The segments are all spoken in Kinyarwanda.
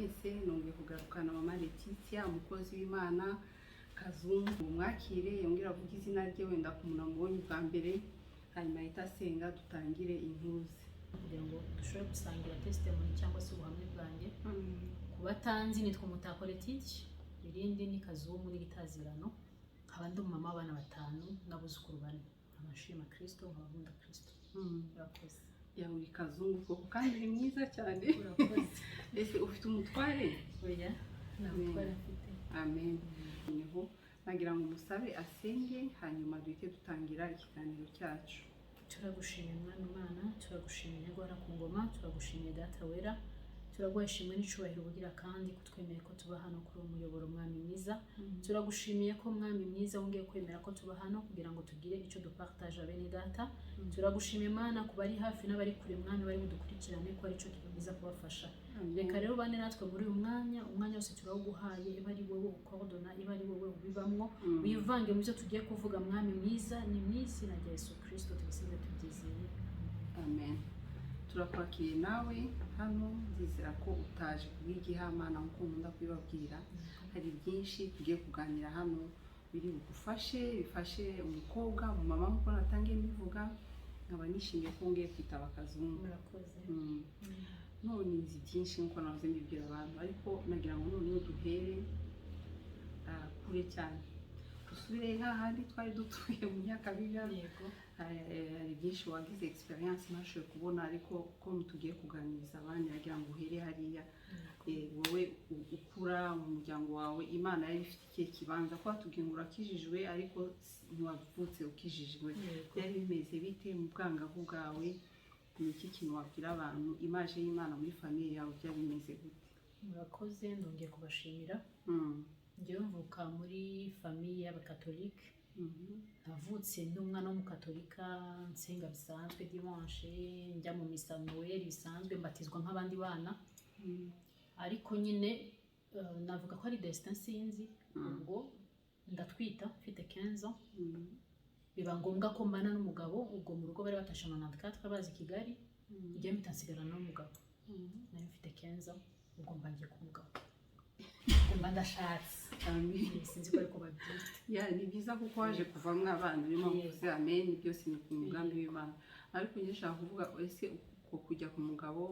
Mwese nongeye kugarukana mama Letitia, umukozi w'Imana Kazungu. Mwakire yongere avuge izina rye, wenda ku muntu amubonye bwa mbere, hanyuma ahita asenga dutangire inkuru ze. Kugira ngo dushobore gusangira testimony cyangwa se ubuhamya bwanjye. Ku batanzi, nitwa Umutako Letitia, irindi ni Kazungu n'igitazirano, nkaba ndi umumama w'abana batanu n'abuzukuru bane, nkaba nshima Kristo, nkaba nkunda Kristo. Urakoze. Ya, uri Kazungu koko kandi uri mwiza cyane. Urakoze. Ese ufite umutware? Oya, nta mutware mfite. Amen. Noneho nagira ngo musabe asenge, hanyuma duhite dutangira ikiganiro cyacu. Turagushimiye Mwami Imana, turagushimiye Nyagwara ku ngoma, turagushimiye Data wera, turaguha ishimwe n'icubahiro ubugira kandi kutwemeye ko tuba hano kuri uwo muyoboro. Mwami mwiza, turagushimiye ko Mwami mwiza wongeye kwemera ko tuba hano kugira ngo tugire icyo dupartage bene data. Turagushimiye Mana ku bari hafi n'abari kure, Mwami, bari budukurikirane, ko ari cyo biza kubafasha. Reka rero bane natwe muri uyu mwanya, umwanya wose turawuguhaye, iba ari wowe ukordona, iba ari wowe ubibamwo, wivange mu byo tugiye kuvuga. Mwami mwiza, ni mu izina rya Yesu Kirisito tubisize tubyizeye. Amen. Turakwakiriye nawe hano, ndizera ko utaje kubw'igihamana nk'uko nkunda kubibabwira. Hari byinshi tugiye kuganira hano biri bugufashe, bifashe umukobwa, umumama, nk'uko natangiye mbivuga. Nkaba nishimiye ko ngiye kwitaba Kazungu. Murakoze. None nzi byinshi nk'uko nahoze mbibwira abantu, ariko nagira ngo noneho duhere kure cyane, dusubire hahandi twari dutuye mu Nyakabiga. Yego. Hari byinshi wagize experience ntashoboye kubona, ariko ko tugiye kuganiriza abandi, nagira ngo uhere hariya. Wowe ukura mu muryango wawe, Imana yari ifite ikihe kibanza? Ko watubwiye ngo urakijijwe, ariko ntiwavutse ukijijwe. Yego. Byari bimeze bite mu bwangavu bwawe? Ni iki kintu wabwira abantu, image y'Imana muri famille yawe byari bimeze gute? Murakoze, ndongeye kubashimira. Njyewe mvuka muri famille y'Abakatolike. Navutse ndi umwana w'Umukatolika, nsenga bisanzwe dimanche, njya mu misa Noël bisanzwe, mbatizwa nk'abandi bana. Ariko nyine navuga ko ari destin, sinzi. Ubwo ndatwita mfite 15 ans. Biba ngombwa ko mbana n'umugabo. Ubwo mu rugo bari batashe 94 bazi Kigali. Njyewe mpita nsigarana n'umugabo. Nari mfite 15 ans, ubwo mba ngiye ku mugabo, ubwo mba ndashatse. Amen. Sinzi ko ariko babyita. Ya, ni byiza kuko waje kuvamo abana, niyo mpamvu uvuze amen. Byose ni ku mugambi w'Imana. Ariko njye nshaka kuvuga, ese uko kujya ku mugabo,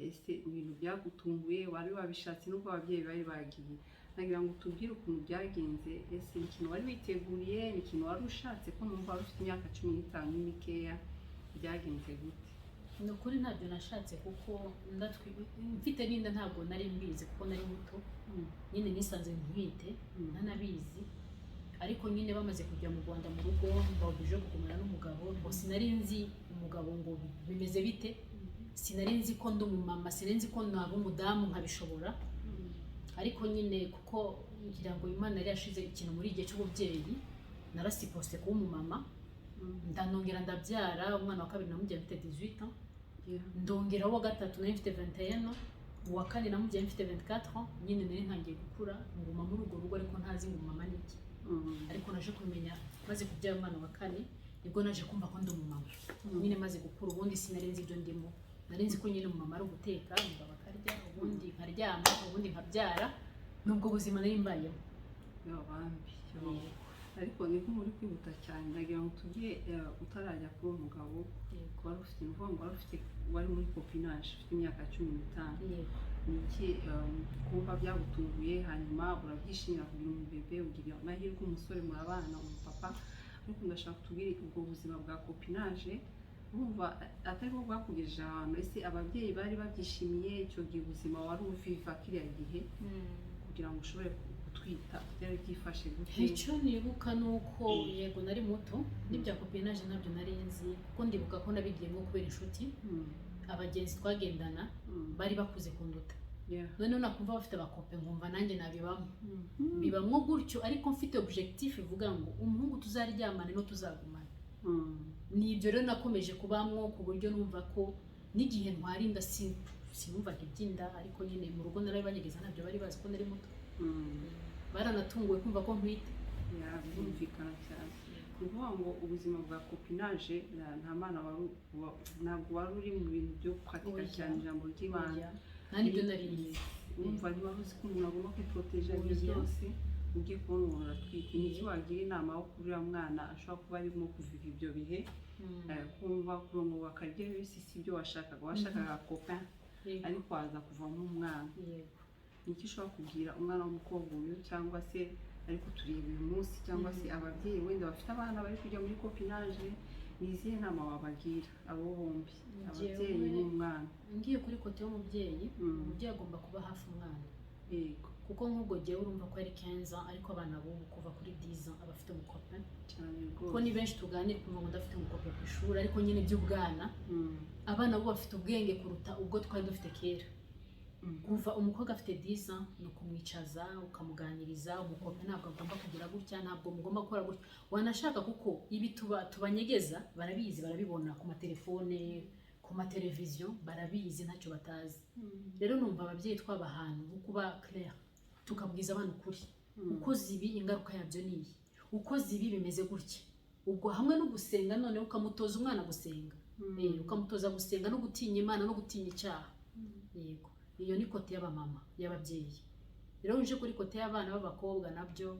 ese ibintu byagutunguye? Wari wabishatse nubwo ababyeyi bari bagiye? Nagira ngo tubwire ukuntu byagenze. Ese ni ikintu wari witeguriye? Ni ikintu wari ushatse, ko numva wari ufite imyaka 15 mikeya? Byagenze gute? Ni ukuri ntabyo nashatse, kuko mfite n'inda ntabwo nari mbizi, kuko nari muto. Nyine nisanze ntwite ntanabizi. Ariko nyine bamaze kujya mu Rwanda, mu rugo mbabuje kugumana n'umugabo ngo sinari nzi umugabo ngo bimeze bite, sinari nzi ko ndi umumama, sinari nzi ko naba umudamu nkabishobora. Ariko nyine kuko ngira ngo Imana yari yashize ikintu muri igihe cy'ububyeyi, narasipose kuba umumama. Ndanongera ndabyara umwana wa kabiri, namubyaye mfite 18 ans. Ndongera uwa gatatu nari mfite 21 ans, uwa kane namubyaye mfite 24 ans. Nyine nari ntangiye gukura, nguma muri urwo rugo ariko ntazi ngo mama ni iki. Ariko naje kumenya maze kubyara umwana wa kane, nibwo naje kumva ko ndi umumama nyine maze gukura. Ubundi sinari nzi ibyo ndimo. Nari nzi ko nyine umumama ari uguteka, umugabo akarya, ubundi nkaryama, ubundi nkabyara. Nubwo buzima nari mbayeho. Yo bambi yo. Ariko ni nk'uri kwihuta cyane. Ndagira ngo tujye utarajya kuba umugabo, wari ufite, ni ukuvuga ngo wari ufite, wari muri copinage ufite imyaka 15. Yego. Ni iki kumva byagutunguye, hanyuma urabyishimira kugira umubebe, ugira amahirwe umusore murabana, umupapa? Ariko ndashaka kutubwira ubwo buzima bwa copinage, urumva atari bwo bwakugejeje ahantu? Ese ababyeyi bari babyishimiye icyo gihe, ubuzima wari uviva kiriya gihe kugira ngo ushobore gutwita, byari byifashe gute? Icyo nibuka ni uko, yego, nari muto, n'ibya copinage ntabyo nari nzi, kuko ndibuka ko nabigiyemo kubera inshuti, abagenzi twagendana bari bakuze kunduta. Noneho nakumva bafite abacopains, nkumva nanjye nabibamo. Bibamwo gutyo, ariko mfite objectif ivuga ngo umuhungu tuzaryamane no tuzagumana. Ni ibyo rero nakomeje kubamwo, ku buryo numva ko n'igihe ntwara inda sinumvaga iby'inda. Ariko nyine mu rugo narabibanyegeza, ntabyo bari bazi ko nari muto. Baranatunguwe kumva ko ntwite. Ya, birumvikana cyane. Ni ukuvuga ngo ubuzima bwa copinage, nta mana ntabwo wari uri mu bintu byo gupratika Oya. cyane ijambo ry'Imana. Oya, nta n'ibyo nari nzi. Urumva ntiwari uzi ko umuntu agomba kwiporoteja ibyo Oya. byose. Ugiye kubona umuntu aratwite, ni iki wagira inama wo kuri uriya mwana ashobora kuba arimo kuviva ibyo bihe, kumva kurongorwa akarya bibisi si ibyo washakaga, washakaga copain, ariko waza kuvamo umwana? Yego. Ni iki ushobora kubwira umwana w'umukobwa uyu, cyangwa se ari kutureba uyu munsi, cyangwa se ababyeyi wenda bafite abana bari kujya muri copinage? Ni izihe nama wabagira abo bombi, ababyeyi n'umwana? Ngiye kuri côté y'umubyeyi, umubyeyi agomba kuba hafi umwana, kuko nk'ubwo jyewe urumva ko ari 15, ariko abana b'ubu kuva kuri 10 aba afite umucopain. Cyane Kuko rwose. ni benshi tuganira ukumva ngo ndafite umucopain ku ishuri, ariko nyine by'ubwana. Abana bo bafite ubwenge kuruta ubwo twari dufite kera. Kuva umukobwa afite 10, ni ukumwicaza ukamuganiriza: umucopain ntabwo agomba kugira gutya, ntabwo mugomba gukora gutya. Wanashaka kuko ibi tuba tubanyegeza barabizi, barabibona ku matelefone, ku mateleviziyo, barabizi, ntacyo batazi. Rero numva ababyeyi twaba ahantu ho kuba clair, tukabwiza abana ukuri: ukoze ibi, ingaruka yabyo ni iyi; ukoze ibi, bimeze gutya. Ubwo hamwe no gusenga, noneho ukamutoza umwana gusenga. Ukamutoza gusenga no gutinya Imana no gutinya icyaha. Yego, iyo ni côté y'abamama, y'ababyeyi. Rero uje kuri côté y'abana b'abakobwa, nabyo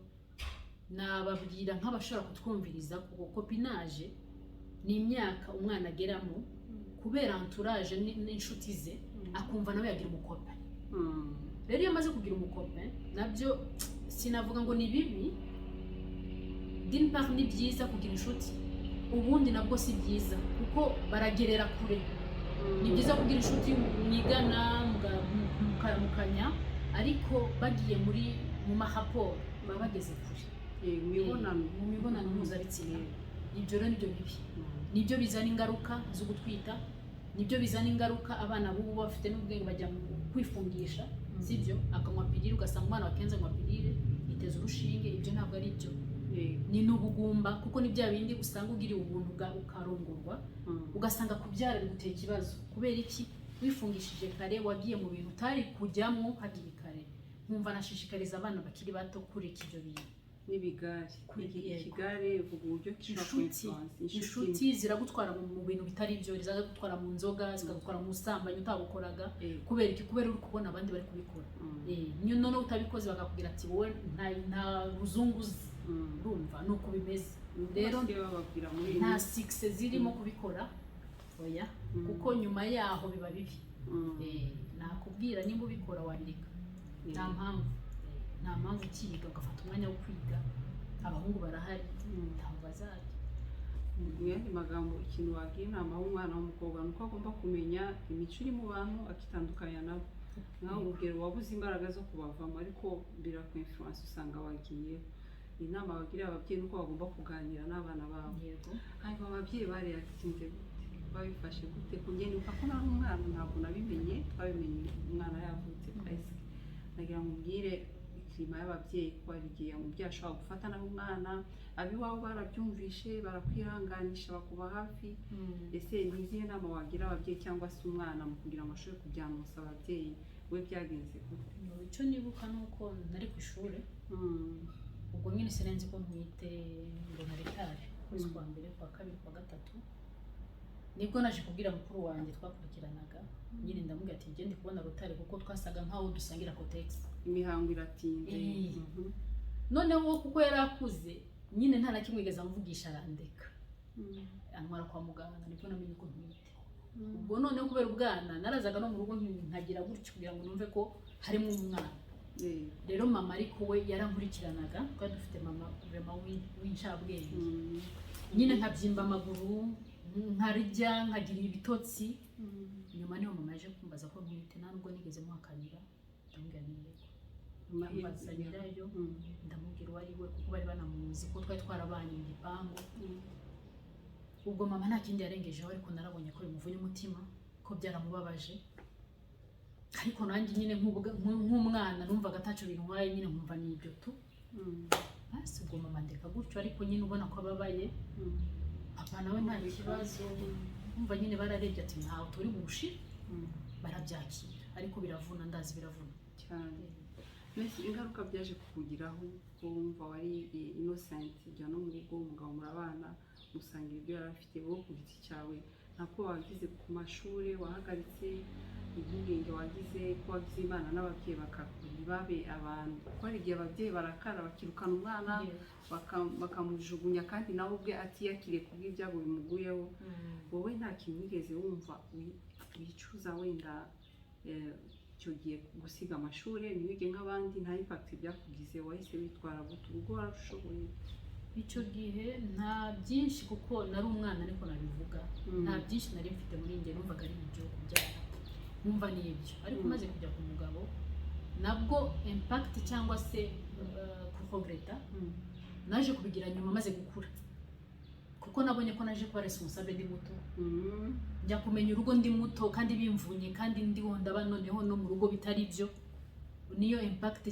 nababwira nk'abashobora kutwumviriza, kuko copinage ni imyaka umwana ageramo kubera entourage n'inshuti ze, akumva nawe yagira umucopain. Rero iyo amaze kugira umucopain, nabyo sinavuga ngo ni bibi. D'une part ni byiza kugira inshuti, ubundi nabwo si byiza kuko baragerera kure. Ni byiza kugira inshuti mwigana, mukaramukanya, ariko bagiye muri mu marapports baba bageze kure. Mu mibonano. Mu mibonano mpuzabitsina. Ibyo rero nibyo bibi, nibyo bizana ingaruka zo gutwita, nibyo bizana ingaruka. Abana b'ubu bafite n'ubwenge, bajya mu kwifungisha, sibyo? Akanywa pilule, ugasanga umwana wa 15 anywa pilule, yiteza urushinge. Ibyo ntabwo ari byo, ni n'ubugumba, kuko ni bya bindi usanga ugiriwe ubuntu ukarongorwa, ugasanga kubyara bigutera ikibazo. Kubera iki? Wifungishije kare, wagiye mu bintu utari kujyamo hakiri kare. Nkumva nashishikariza abana bakiri bato kureka ibyo bintu. N'ibigare. Yego. Ikigare, vuga uburyo gishobora Inshuti. ku-influence Inshuti ziragutwara mu bintu bitari byo, ziragutwara mu nzoga, zikagutwara mu busambanyi utabukoraga. Kubera iki? Kubera uri kubona abandi bari kubikora. Niyo noneho utabikoze bakakubwira ati: "Wowe nta ruzungu uzi." Urumva ni uko bimeze. Rero Rero bababwira muri iyi nta minsi. succès zirimo kubikora, oya, kuko nyuma yaho biba bibi. Nakubwira nimba ubikora wabireka, nta mpamvu. Nta mpamvu. Ukiga, ugafata umwanya wo kwiga, abahungu barahari, ntaho bazajya. Mu yandi magambo, ikintu wagira inama w'umwana w'umukobwa ni uko agomba kumenya imico iri mu bantu, akitandukanya nabo. Nkaho urugero wabuze imbaraga zo kubavamo, ariko birakwinfluence, usanga wagiye. Inama bagira ababyeyi ni uko bagomba kuganira n'abana babo. Yego. Hanyuma ababyeyi bareyakitinze gute, babifashe gute? Kugenda ko nari umwana ntabwo nabimenye, twabimenye umwana yavutse presque. Nagira ngo umbwire climat y'ababyeyi, ko hari igihe umubyeyi ashobora gufata nawe umwana, ab'iwabo barabyumvishe, barakwihanganisha, bakuba hafi. Ese ni izihe nama wagira ababyeyi cyangwa se umwana mu kugira ngo ashobore kubyanusa ababyeyi? We byagenze gute? Icyo nibuka ni uko nari ku ishuri, ubwo nyine sinari ko ntwite, mbona retard ukwezi kwa mbere, kwa kabiri, kwa gatatu. Nibwo naje kubwira mukuru wanjye twakurikiranaga nyine, ndamubwira ati: "Ngende kubona retard," kuko twasaga nkaho dusangira Kotex. Imihango iratinze. Noneho kuko yari akuze nyine, nta na kimwe yigeze amvugisha, arandeka, antwara kwa muganga. Nibwo namenye ko ntwite. Ubwo noneho kubera ubwana narazaga no mu rugo nkagira gutyo kugira ngo numve ko harimo umwana. Rero mama ariko we yarankurikiranaga, twari dufite mama vraiment w'incabwenge. Nyine nkabyimba amaguru, nkarya, nkagira ibitotsi. Nyuma niho mama yaje kumbaza ko ntwite. Nta nubwo nigeze muhakanira, ndamubwira ni yego. Amahirwe. Ambaza nyirayo, ndamubwira uwo ari we, kuko bari banamuzi ko twari twarabanye mu gipangu. Ubwo mama nta kindi yarengejeho, ariko narabonye ko bimuvuye umutima, ko byaramubabaje. Ariko nanjye nyine nk'umwana numvaga atacyo bintwaye nyine, nkumva ni ibyo tu. Basi ubwo mama ndeka gutyo, ariko nyine ubona ko ababaye. Papa nawe nta kibazo, umva nyine bararebye ati: "Ntawe turi buwushire." Barabyakira, ariko biravuna, ndazi biravuna. Cyane. Mbese ingaruka byaje kukugiraho, ko wumva wari innocent, ujya no mu rugo, umugabo murabana, musangira ibyo yari afite, wowe ku giti cyawe ntabwo wagize ku mashuri wahagaritse? Impungenge wagize ko wagize Imana n'ababyeyi ntibabe abantu, kuko hari igihe ababyeyi barakara bakirukana umwana, bakamujugunya kandi nawe ubwe atiyakiriye kubw'ibyago bimuguyeho. Wowe nta kintu wigeze wumva wicuza wenda, icyo gihe gusiga amashuri ntiwige nk'abandi, nta impact byakugize? Wahise witwara gute? Urugo warushoboye? Icyo gihe nta byinshi, kuko nari umwana, ariko nabivuga, nta byinshi nari mfite muri njye. Numvaga ari ibyo kubyara, nkumva ni ibyo. Ariko maze kujya ku mugabo, nabwo impact cyangwa se kuregretta naje kubigira nyuma maze gukura, kuko nabonye ko naje kuba responsable ndi muto, njya kumenya urugo ndi muto kandi bimvunye, kandi ndiho ndaba noneho no mu rugo bitari byo. Niyo impact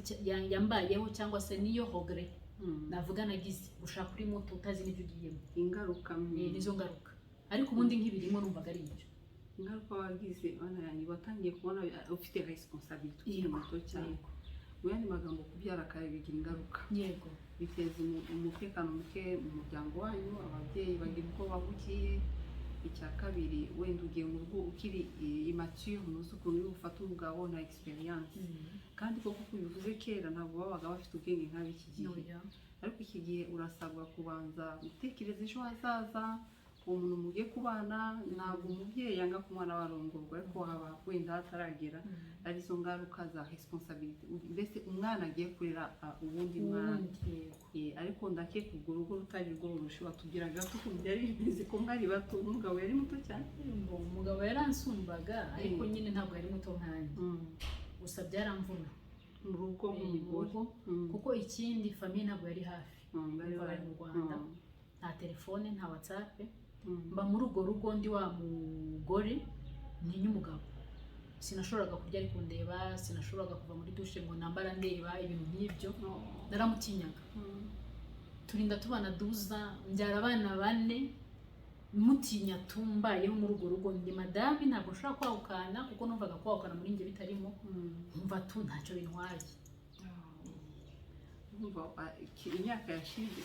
yambayeho cyangwa se niyo regret navuga nagize, gushaka uri muto utazi n'ibyo ugiyemo. Ingaruka. Nizo ngaruka, ariko ubundi nk'ibirimo numvaga ari ibyo. Ingaruka wagize, bana yanjye, watangiye kubona ufite responsabilité ukiri muto cyane. Mu yandi magambo, kubyara kare bigira ingaruka. Yego. Biteza umutekano muke mu muryango wanyu, ababyeyi bagira ubwoba bugiye. Icya kabiri, wenda ugiye mu rugo ukiri immature, ntuzi ukuntu uri bufate umugabo, nta experience. Kandi koko uko bivuze, kera ntabwo babaga bafite ubwenge nk'ab'iki gihe. Oya. Ariko iki gihe urasabwa kubanza gutekereza ejo hazaza, uwo muntu mugiye kubana. Ntabwo umubyeyi yanga ko umwana we arongorwa, ariko haba wenda hataragera, arizo ngaruka za responsabilité, mbese umwana agiye kurera uwundi mwana. Uwundi, yego. Ariko ndakeka urwo rugo rutari rworoshe. Watubwira gato ukuntu byari bimeze, ko mwari bato, umugabo yari muto cyane? Ngo umugabo yaransumbaga, ariko nyine ntabwo yari muto nkanjye. Gusa byaramvuna. Mu rugo Mu nk'umugore. rugo, kuko ikindi famille ntabwo yari hafi. Bari Bari mu Rwanda. Nta telefone, nta WhatsApp. Mba muri urwo rugo ndi wa mugore ntinya umugabo. Sinashoboraga kurya ari kundeba, sinashoboraga kuva muri douche ngo nambara ndeba, ibintu nk'ibyo. Naramutinyaga. Turinda tubana duza mbyara abana bane mutinya, tumbayeho muri urwo rugo ndi madame. Ntabwo nshobora kwahukana, kuko numvaga kwahukana muri njye bitarimo. Nkumva tu ntacyo bintwaye. Urumva, imyaka yashize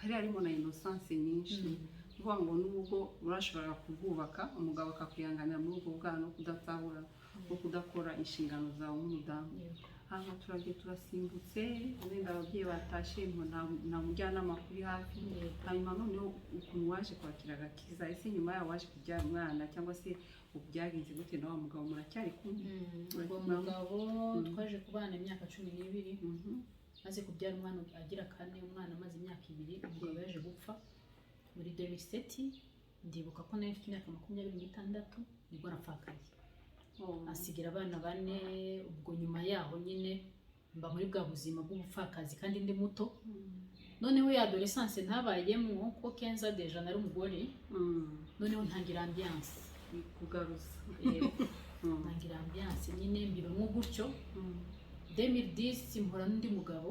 hari harimo na innocence nyinshi, kuvuga ngo n'ubwo urashoboraga kurwubaka, umugabo akakwihanganira muri ubwo bwana no kudatahura no kudakora inshingano zawe nk'umudamu. Hano turagiye, turasimbutse, wenda ababyeyi batashye, ngo nta mujyanama kuri hafi. Hanyuma noneho ukuntu waje kwakira agakiza, ese nyuma yaho waje kubyara umwana cyangwa se ubu byagenze gute na wa mugabo? Muracyari kumwe? Ubwo mugabo twaje kubana imyaka 12. Maze kubyara umwana agira kane, umwana amaze imyaka 2, umugabo yaje gupfa muri 2007. Ndibuka ko nari mfite imyaka 26, nibwo napfakaye. Asigira abana bane. Ubwo nyuma yaho nyine mba muri bwa buzima bw'ubupfakazi kandi ndi muto. Noneho ya adolescence ntabayemo, ko quinze ans déjà nari umugore. Noneho ntangira ambiance. Kugaruza. Ntangira ambiance nyine, mbibamo gutyo. 2010 mpura n'undi mugabo,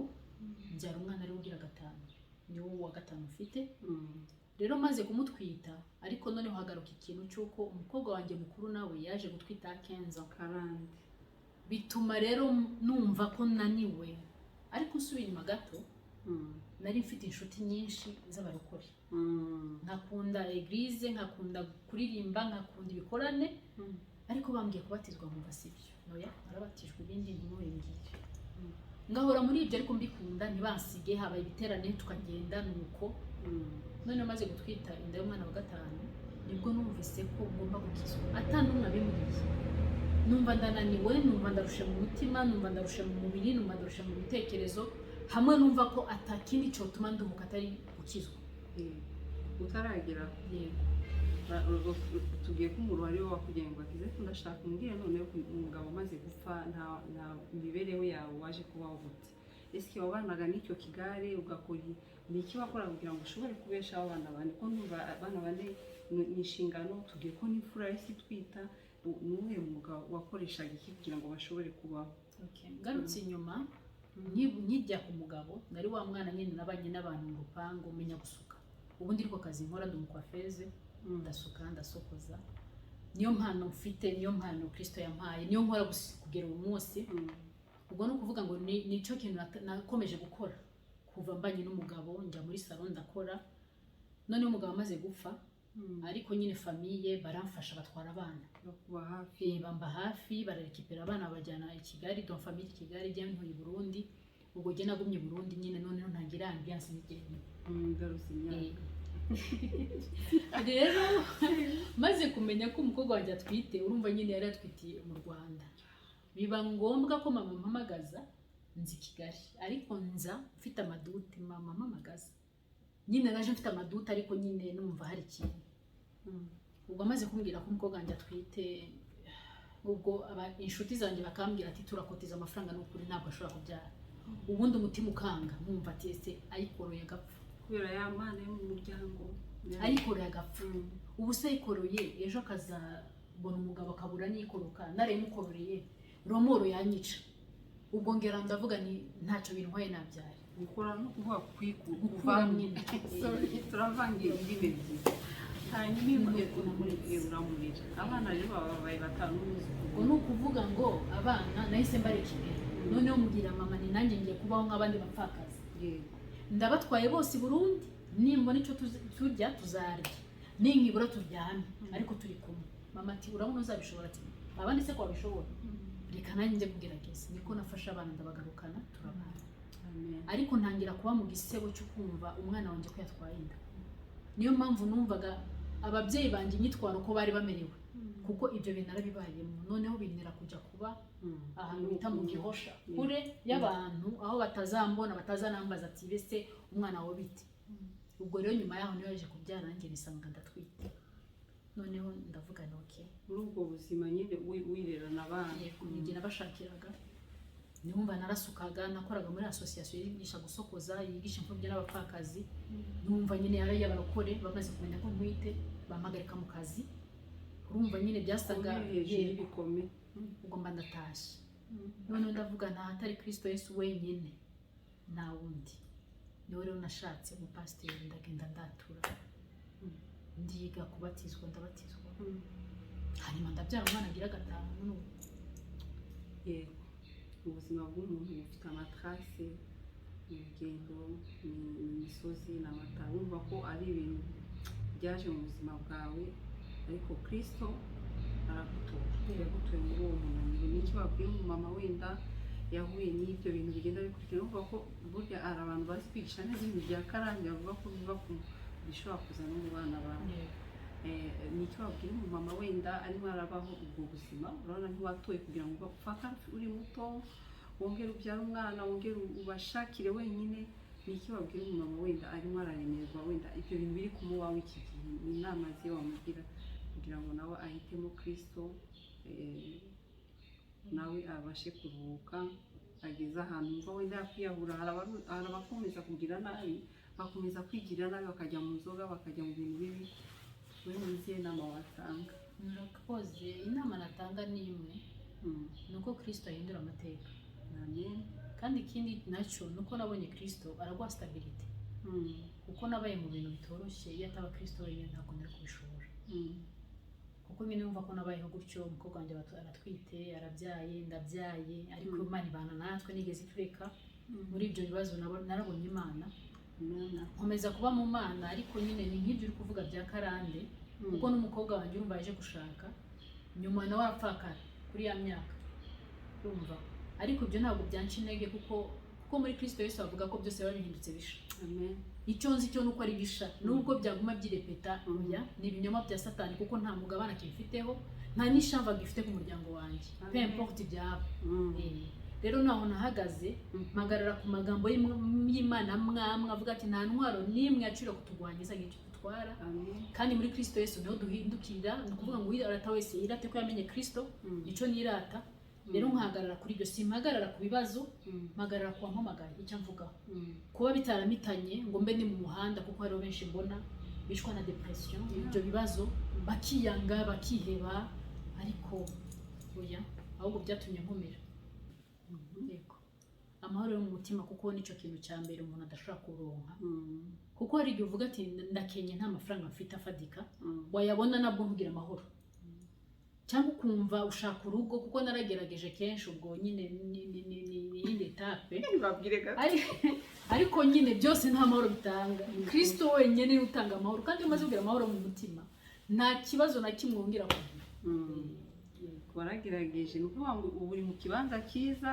mbyara umwana ariwe ugira gatanu, niwo wa gatanu mfite. Rero maze kumutwita, ariko noneho hagaruka ikintu cy'uko umukobwa wanjye mukuru nawe yaje gutwita quinze. Karande. Bituma rero numva ko naniwe. Ariko nsubiye inyuma gato, nari mfite inshuti nyinshi z'abarokore. Nkakunda église, nkakunda kuririmba, nkakunda ibikorane. Ariko bambwiye kubatizwa nkumva sibyo, noya narabatijwe, ibindi ntimubimbwire. Ngahora muri ibyo ariko mbikunda, ntibansige, habaye ibiterane tukagenda, nuko. Noneho maze gutwita inda y'umwana wa gatanu, nibwo numvise ko ngomba gukizwa, ata n'umwe abimbwiye. Numva ndananiwe, numva ndarushe mu mutima, numva ndarushe mu mubiri, numva ndarushe mu bitekerezo, hamwe numva ko atakindi cyotuma nduhuka atari gukizwa. Utaragera Yego. Tubwiye ko umuriro ari wo wakugira ngo akize, ko ndashaka umbwire noneho ko umugabo amaze gupfa, nta mibereho yawe waje kubaho gute? Ese wabanaga n'icyo kigare, ugakora ni iki wakora kugira ngo ushobore kubeshaho abana bane? Ko ndumva abana bane ni inshingano, tubwiye ko n'imfura yahise itwita. Ni uwuhe mwuga wakoreshaga, iki kugira ngo bashobore kubaho? Okay. Ngarutse inyuma, nkijya ku mugabo, nari wa mwana nyine nabanye n'abantu mu rupangu, menya gusuka. Ubundi ariko kazi nkora, ndi umucoiffeuse. Ndasuka, ndasokoza, niyo mpano mfite, niyo mpano Kristo yampaye, niyo nkora gusa kugera uyu munsi. Ubwo ni ukuvuga ngo nicyo kintu nakomeje gukora kuva mbanye n'umugabo, njya muri salon ndakora. Noneho umugabo amaze gupfa Ariko nyine famille baramfasha, batwara abana. Bakuba hafi. Bamba hafi, bararekipera abana babajyana i Kigali, donc famille i Kigali, njyewe ntuye i Burundi. Ubwo njye nagumye i Burundi nyine, noneho ntangira ambiance nigenda. Ngarutse imyaka. Rero maze kumenya ko umukobwa wanjye atwite, urumva nyine yari atwitiye mu Rwanda, biba ngombwa ko mama ampamagaza nzi i Kigali, ariko nza mfite amadoutes. Mama ampamagaza nyine naje mfite amadoutes, ariko nyine numva hari ikintu. Ubwo amaze kumbwira ko umukobwa wanjye atwite, ubwo inshuti zanjye bakambwira ati: "Turakoteza amafaranga, ni ukuri ntabwo ashobora kubyara." Ubundi umutima ukanga, nkumva ati: "Ese ayikoroye agapfa?" Kubera ya mana yo mu muryango. Ayikoroye agapfa, ubu se ayikoroye ejo akazabona umugabo akabura n'ikoroka, narayimukororeye, remords yanyica. Ubwo ngera ndavuga ni ntacyo bintwaye, nabyara. Gukora no kuvuga Gukura kuvamo nyine. Sorry, turavanga indimi ebyiri. Hanyuma uramurira, abana rero babaye batanu n'umwuzukuru. Ubwo ni ukuvuga ngo abana nahise mbareka imbere, noneho mbwira mama ni nanjye ngiye kubaho nk'abandi bapfakazi. Ndabatwaye bose i Burundi, nimbona icyo turya tuzarya, ninkibura turyame, ariko turi kumwe. Mama ati: "Urabona uzabishobora?" Ati: "Abandi se ko babishobora, reka nanjye njye kugerageza." Niko nafashe abana ndabagarukana, turabana. Amen. Ariko ntangira kuba mu gisebo cyo kumva umwana wanjye ko yatwaye inda. Niyo mpamvu numvaga ababyeyi banjye inyitwaro ko bari bamerewe, kuko ibyo bintu narabibayemo, noneho bintera kujya kuba ahantu bita mu Gihosha, kure y'abantu, aho batazambona, batazanambaza ati: "Bese umwana wawe bite?" Ubwo rero nyuma yaho niyo yaje kubyara, nanjye nisanga ndatwite, noneho ndavuga ni okay. Muri ubwo buzima nyine wirerana abana. Yego, nijye nabashakiraga, niwumva narasukaga, nakoraga muri association yigisha gusokoza, yigisha imfubyi n'abapfakazi. Numva nyine yari y'abarokore, bamaze kumenya ko ntwite bampagarika mu kazi. Urumva nyine byasaga Uri hejuru y'ibikome. Ubwo mba ndatashye, noneho ndavuga nta hatari Kristo Yesu wenyine, nta wundi. Niwe rero nashatse umupasiteri, ndagenda ndatura, ndiga kubatizwa, ndabatizwa, hanyuma ndabyara umwana agira gatanu n'ubu. Yego, ubuzima bw'umuntu bufite amatraces, urugendo ni imisozi, ni amatara. Wumva ko ari ibintu byaje mu buzima bwawe, ariko Kirisito aragutora, yagutoye muri uwo munaniro. Ni iki wabwira umumama wenda yahuye n'ibyo bintu bigenda bikurikira? Urumva ko burya hari abantu bazi kwigisha neza ibintu bya karande, bavuga ko biva ku bishobora kuza no mu bana bawe. Ni icyo wabwira umumama wenda arimo arabaho ubwo buzima? Urabona ntiwatoye kugira ngo ufate uri muto, wongere ubyare umwana, wongere ubashakire wenyine. Ni icyo wabwira umumama wenda arimo araremerwa, wenda ibyo bintu biri kumubaho iki gihe? Ni inama ze wamugira kugira ngo nawe ahitemo Kirisito, nawe abashe kuruhuka, ageze ahantu mva wenda yakwiyahura. Hari abakomeza kugira nabi, bakomeza kwigirira nabi, bakajya mu nzoga, bakajya mu bintu bibi. Wowe ni izihe nama watanga? Murakoze. Inama natanga ni imwe, ni uko Kirisito ahindura amateka. Amen. Kandi ikindi nacyo ni uko nabonye Kirisito araguha stabilité, kuko nabaye mu bintu bitoroshye. Iyo ataba Kirisito wenyine ntabwo nari kubishobora, kuko nyine numva ko nabayeho gutyo, umukobwa wanjye aratwite, arabyaye, ndabyaye, ariko Imana ibana natwe, nigeze itureka. Muri ibyo bibazo narabonye Imana. Amen. Nkomeza kuba mu Mana, ariko nyine ni nk'ibyo uri kuvuga bya karande, kuko n'umukobwa wanjye urumva yaje gushaka nyuma, nawe arapfakara kuri ya myaka, urumva. Ariko ibyo ntabwo byanca intege, kuko muri Kristo Yesu bavuga ko byose biba bihindutse bisha. Amen. Icyo nzi cyo nuko ari bisha, nubwo byaguma byirepeta, oya, ni ibinyoma bya Satani, kuko nta mugabane akibifiteho, nta n'ishamva gifite ku muryango wanjye, peu Amen. importe ibyabo. Rero naho nahagaze, mpagarara ku magambo y'Imana mwamwe avuga ati: "Nta ntwaro n'imwe yacira kutugwanya izagira icyo dutwara." Amen. Kandi muri Kristo Yesu niho duhindukirira. Ni ukuvuga ngo uwirata wese yirate ko yamenye Kristo. Nicyo nirata rero, nkahagarara kuri ibyo, simpagarara ku bibazo, mpagarara ku wampamagaye, icyo mvugaho. Kuba bitaramitanye ngo mbe ni mu muhanda, kuko hariho benshi mbona bishwa na depression, ibyo bibazo, bakiyanga, bakiheba, ariko oya, ahubwo byatumye nkomera. Yego, amahoro yo mu mutima, kuko nicyo kintu cya mbere umuntu adashobora kuronka, kuko hari igihe uvuga ati: "Ndakenye, nta mafaranga mfite afadika." Wayabona nabwo ntugire amahoro, cyangwa ukumva ushaka urugo, kuko naragerageje kenshi. Ubwo nyine ni iyindi étape. Babwire gato. Ariko nyine byose nta mahoro bitanga. Kristo wenyine niwe utanga amahoro, kandi iyo umaze kugira amahoro mu mutima, nta kibazo na kimwe wongera kugira. Waragerageje, ni ukuvuga ngo ubu uri mu kibanza cyiza,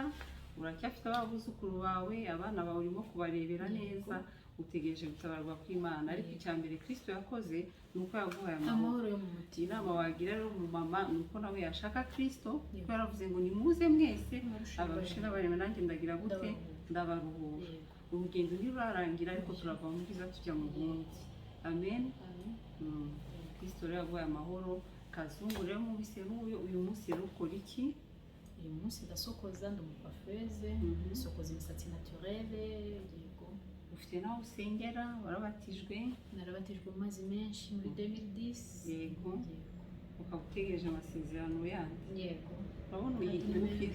uracyafite abuzukuru bawe, abana bawe urimo kubarebera neza, utegereje gutabarwa kw'Imana. Ariko icya mbere Kristo yakoze ni uko yaguhaye amahoro. Amahoro yo mu mutima. Inama wagira rero umumama ni uko nawe yashaka Kristo, kuko yaravuze ngo: "Nimuze mwese abarushe n'abarema, nanjye ndagira gute? Ndabaruhura." Urugendo ntirurarangira, ariko turava mu bwiza tujya mu bundi. Amen. Amen. Kristo rero yaguhaye amahoro. Kazungu rero mubise n'uyu, uyu munsi rero ukora iki? Uyu munsi ndasokoza, ndi umucoiffeuse. Nsokoza imisatsi naturelle, yego. Ufite n'aho usengera? Warabatijwe? Narabatijwe mu mazi menshi muri 2010. Yego. Ukaba utegereje amasezerano yandi? Yego. Urabona Kandi uyi ni menshi.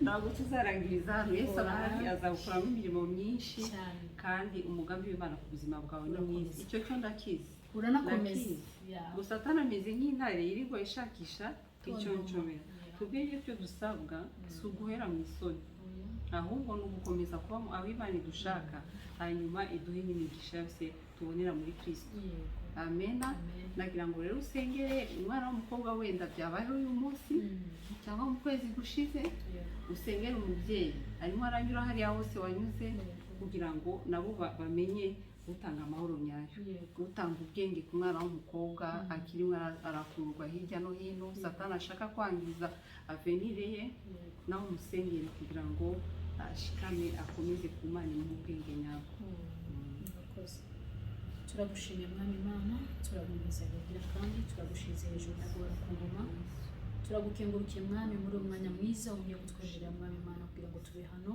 Ntabwo tuzarangiriza hano. Yesu Oya. arahari, azagukoramo imirimo myinshi. Cyane. Kandi umugambi w'Imana ku buzima bwawe ni mwiza. Urakomeza. Icyo cyo ndakizi. Uranakomeza. Ndakizi. Gusa Satani ameze nk'intare yirirwa ishakisha icyo ncomera. Twebwe ibyo dusabwa si uguhera mu isoni, ahubwo ni ugukomeza kuba aho Imana idushaka, hanyuma iduhe n'imigisha yose tubonera muri Kristo. Amena. Amen. Nagira ngo rero usengere umwana w'umukobwa, wenda byabayeho uyu munsi cyangwa mu kwezi gushize. Usengere umubyeyi arimo aranyura hariya hose wanyuze, kugira ngo nabo bamenye utanga amahoro nyayo, utanga ubwenge ku mwana w'umukobwa akirimo arakururwa hirya no hino, Satani ashaka kwangiza avenir ye. Nawe umusengere kugira ngo ashikame, akomeze ku Mana imuhe ubwenge nyabwo. Murakoze. Turagushimiye Mwami Imana, turagumiza kugira, kandi turagushize hejuru nyagora ku ngoma. Turagukengurukiye Mwami muri uyu mwanya mwiza ugiye kutwemerera, Mwami Imana, kugira ngo tube hano.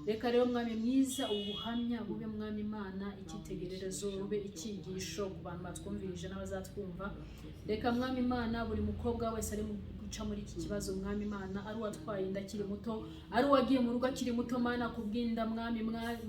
Reka rero Mwami mwiza, ubu buhamya bube, Mwami Imana, icyitegererezo, bube icyigisho ku bantu batwumvirije n'abazatwumva. Reka Mwami Imana, buri mukobwa wese ari mu guca muri iki kibazo, Mwami Imana, ari uwatwaye inda akiri muto, ari uwagiye mu rugo akiri muto, Mana, kubw'inda, Mwami,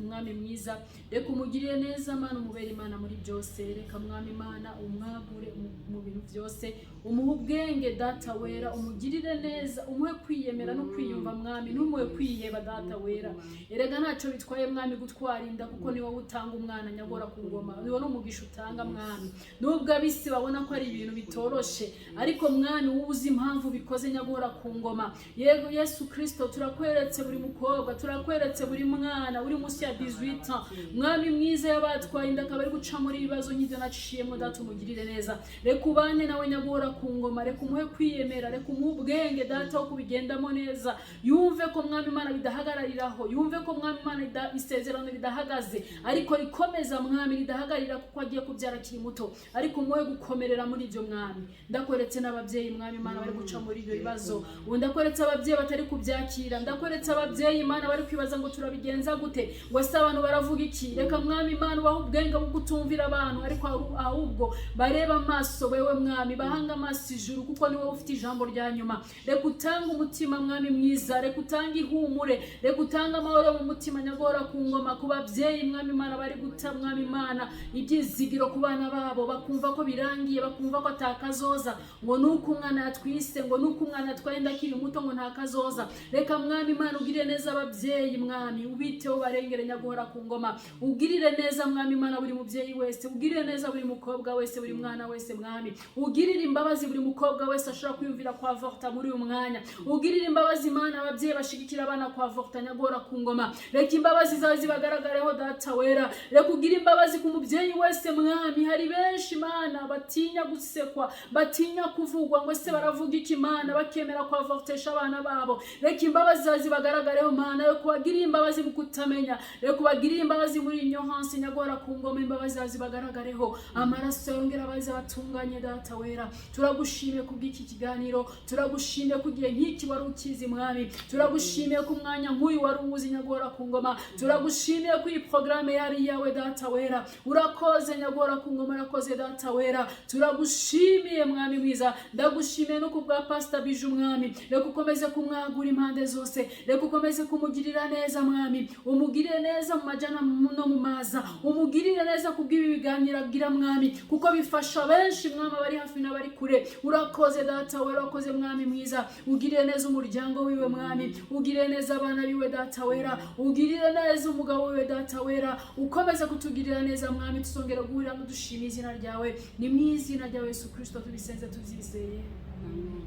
Mwami mwiza, reka umugirire neza, Mana, umubere Imana muri byose. Reka Mwami Imana umwagure mu bintu byose, umuhe ubwenge, Data wera, umugirire neza, umuhe kwiyemera no kwiyumva, Mwami, ntumuhe kwiheba, Data wera. Erega ntacyo bitwaye, Mwami, gutwara inda, kuko ni wowe utanga umwana, nyagora ku ngoma, ni wowe n'umugisha utanga, Mwami. Nubwo abisi babona ko ari ibintu bitoroshe, ariko Mwami, wowe uzi impamvu bikoze, nyagora ku ngoma. Yego Yesu Kristo, turakweretse buri mukobwa, turakweretse buri mwana uri munsi ya 18 ans, Mwami mwiza, yabatwaye inda akaba ari guca muri ibibazo nk'ibyo naciyemo. Data, umugirire neza, reka ubane nawe, nyagora ku ngoma, reka umuhe kwiyemera, reka umuhe ubwenge, Data, wo kubigendamo neza. Yumve ko, Mwami Imana, bidahagarariraho, yumve ko, Mwami Imana, isezerano ridahagaze ariko rikomeza, Mwami, ridahagararira kuko agiye kubyara akiri muto, ariko umuhe gukomerera muri ibyo. Mwami, ndakweretse n'ababyeyi, Mwami Imana, bari guca muri ibyo bibazo ubu. Ndakweretse ababyeyi batari kubyakira, ndakweretse ababyeyi, Imana, bari kwibaza ngo turabigenza gute, ngo ese abantu baravuga iki? Reka Mwami Imana ubahe ubwenge bwo kutumvira abantu, ariko ahubwo bareba amaso wewe, Mwami, bahanga amaso ijuru, kuko ni wowe ufite ijambo rya nyuma. Reka utange umutima, Mwami mwiza, reka utange ihumure, reka utange amahoro mu mutima, nyagora ku ngoma, ku babyeyi, Mwami Imana, bari guta, Mwami Imana, ibyizigiro ku bana babo, bakumva ko birangiye, bakumva ko atakazoza, ngo nuko umwana yatwise, ngo nuko umwana yatwaye inda akiri muto, ngo nta kazoza. Reka Mwami Imana ugirire neza ababyeyi, Mwami, ubiteho, barengere, nyaguhora ku ngoma. Ugirire neza, Mwami Imana, buri mubyeyi wese, ugirire neza buri mukobwa wese, buri mwana wese, Mwami, ugirire imbabazi buri mukobwa wese ashobora kwiyumvira kwa avorta muri uyu mwanya. Ugirire imbabazi, Imana, ababyeyi bashigikira abana kwa avorta, nyagora ku ngoma. Reka imbabazi zawe zibagaragareho, Data wera. Reka ugire imbabazi ku mubyeyi wese, Mwami. Hari benshi, Imana, batinya gusekwa, batinya kuvugwa, ngo ese baravuga iki, Imana, bakemera kwa avortesha abana babo. Reka imbabazi zawe zibagaragareho, Mana. Reka ubagirire imbabazi mu kutamenya, reka ubagirire imbabazi muri ignorance, nyagora ku ngoma. Imbabazi zawe zibagaragareho, amaraso yongera abaze batunganye. Data wera, turagushimiye kubw'iki kiganiro, turagushimiye ku gihe nk'iki wari ukizi, Mwami, turagushimiye ku mwanya nk'uyu wari uwuzi, nyagora ku ngoma. Turagushimiye ko iyi porogaramu yari iyawe, Data wera. Urakoze, nyagora ku ngoma, urakoze, Data wera. Turagushimiye, Mwami mwiza. Ndagushimiye no ku bwa Pastor Biju, Mwami. Reka ukomeze kumwagura impande zose, reka ukomeze kumugirira neza, Mwami. Umugirire neza mu majyana no mu maza, umugirire neza kubw'ibi biganiro agira, Mwami, kuko bifasha benshi, Mwami, abari hafi n'abari kure. Urakoze, Data wera, urakoze, Mwami mwiza. Ugirire neza umuryango wiwe, Mwami, ugirire neza abana biwe, Data wera, ugirire neza umugabo wiwe, Data wera. Ukomeze kutugirira neza, Mwami. Tuzongera guhurira ngo dushime izina ryawe. Ni mu izina rya Yesu Kirisito tubisenze tubyizeye. Amen.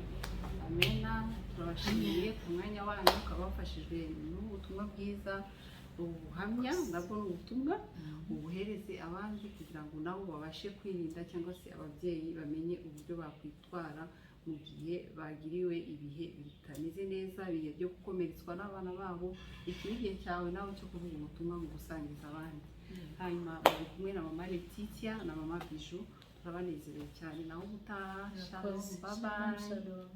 Amena. Turabashimiye ku mwanya wanyu, ukaba wafashijwe n'ubutumwa bwiza. Ubuhamya nabwo ni ubutumwa, ubuhereze abandi kugira ngo nabo babashe kwirinda, cyangwa se ababyeyi bamenye uburyo bakwitwara mu gihe bagiriwe ibihe bitameze neza, ibihe byo gukomeretswa n'abana babo. Iki ni igihe cyawe nawe cyo kuvuga ubutumwa mu gusangiza abandi. Hanyuma bari kumwe na Mama Letitia na Mama Bijou. Turabanezerewe cyane. Naho ubutaha. Shalom. Murakoze. Bye bye. Shalom, shalom.